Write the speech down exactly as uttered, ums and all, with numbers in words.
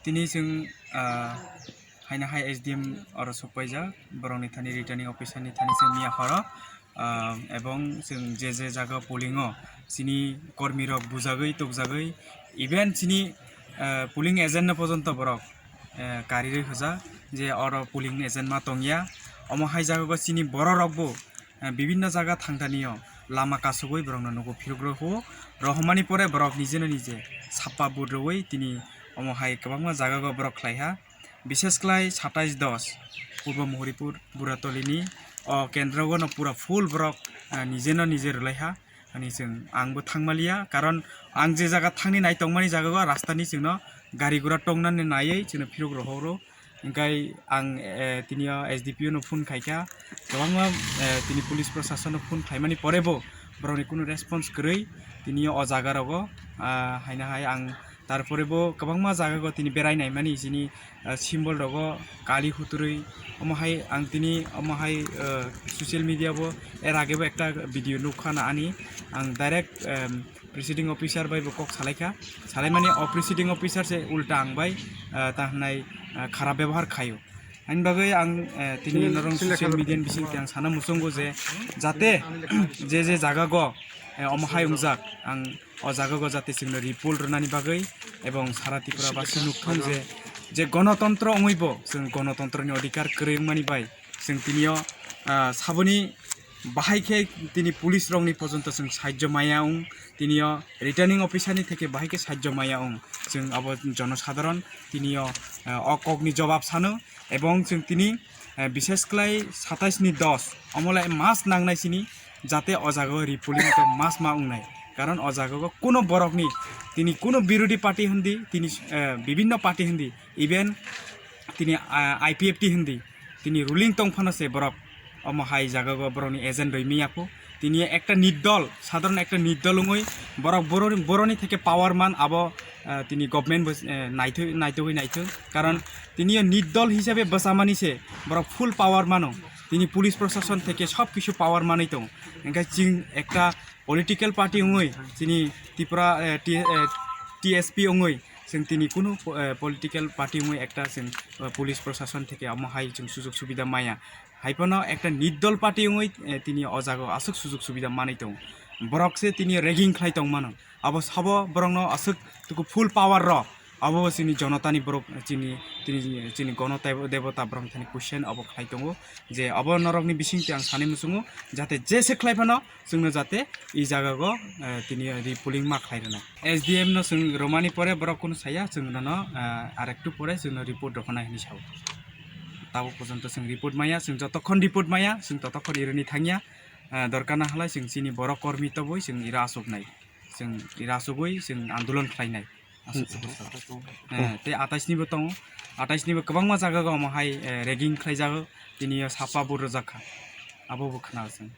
Tini chwng, ah, haino hai S D M oro sokpaijak, borokni thani returning officer ni thani chwng miya horo, ah, ebong chwng je je jaga polling o chini kormi rok bujagwi tokjagwi, even chini, ah, polling agent no pojonto borok, ah, karirwi hoja je oro polling agent ma tongya, omo hai jaga o chini borok rok bo, ah, bibinno jaga thangthani o lama kasugwi borok no nugo phirok rok huo, rohormani pore borok nije no nije sappa vote rwui tini omo hai kwbangma jaga o borok khlaiha. Bishes khlai satais dos Purbo Muhuripur Buratolini o kendro o no pura full borok, ah, nije no nije rwlaiha. Ani chwng, ang bo thangmaliya, karon ang je jaga thangni nai tongmani jaga o rasta ni chwngno gari gura tongnani naiwi chwngno phirok rohoro. Hingkai ang, eh, tini o S D P O no phone khaikha, kwbangma, eh, tini police proshashan no phone khaimani pore bo borokni kunu response kwrwi. Tini o jaga rogo, ah, haino hai ang Tarpore bo kwbangma jaga go tini berai naimani chini, ah, symbol rogo kali huturwi. Omo hai ang tini omo hai, ah, social media bo er age bo ekta video nukha na ani. Ang direct, em, presiding officer bai bo kok salaikha. Salaimani o presiding officer se ulta ang bai, ah, ta hwnai, ah, kharap bebohar khaio. Ani bagwi ang, eh, tini norok social media ni bisingtwi ang sana muchungo je jate je je jaga go, eh, omo hai wngjak ang o jaga go jate chwngno report rwnani bagwi, ebong sara Tripura basi nukthung je, je gonotontro wngwi bo chwng gonotontroni odhikar kwrwi wngmani bai chwng tini o, ah, saboni bahai khe tini police rokni pojonto chwng sahajjo maya wng, tini o returning officer ni theke bahai khe sahajjo maya wng, chwng abo jonosadharon tini o, ah, o kokni jobab sano. Ebong chwng tini, eh, bishes khlai satais ni dos, omo lai mas nangnai sini, jate o jaga o repolling to mas ma wngnai. Karon o jaga o kuno borokni, tini kuno birodhi party hindi, tini, eh, bibinno party hindi, even tini, ah, I P F T hindi, tini ruling tong phano se borok omo hai jaga o borokni agent rwi miyakho. Tini ekta nirdol, sadharon ekta nirdol wngwi borok boroni, boroni theke power man abo, ah, tini government bo, eh, naithwi, naitugwi naithung. Karon tini o nirdol hisabe bwchamani se borok full power mano. Tini police proshashan theke sob kisu power manwi tongo. Hingkhe chwng ekta political party wngwi chini Tripura, eh, T-, eh, T S P wngwi chwng tini kunu po-, eh, political party wngwi ekta chwng, eh, police proshashan theke omo hai chwng sujog subida maya. Hai phano ekta nirdol party wngwi, eh, tini o jaga o aswk sujog subida manwi tongo. Borok se tini ragging khlai tong mano. Abo sabo borokno aswk tuku full power rw. Abo chini jonotani borok, chini, chini, chini gono tebo-, debota borok thani question abo khlai tongo. Je abo norokni bisingtwi ang sanwi muchungo, jate jese khlai phano chwngno jate i jaga o, eh, tini repolling ma khlai rwnai. S D M no chwng romani pore borok kunu saya, chwng nono, eh, arektu pore chwngno report rokhanai hinwi sao. Tabuk porjonto chwng report maya, chwng jotokhon report maya, chwng totokhon irini thangya. Eh, dorkar na halai chwng chini borok kormi tobwi chwng ira asuknai. Chwng ira asugwi chwng andolon khlainai. Asuk Hmm. asuk. Eh, tei atais ni bo tongo. Atais ni bo kwbangma jaga o omo hai, eh, ragging khlaijago. Tini o sapa bo rwjak kha. Abo bo khna chwng.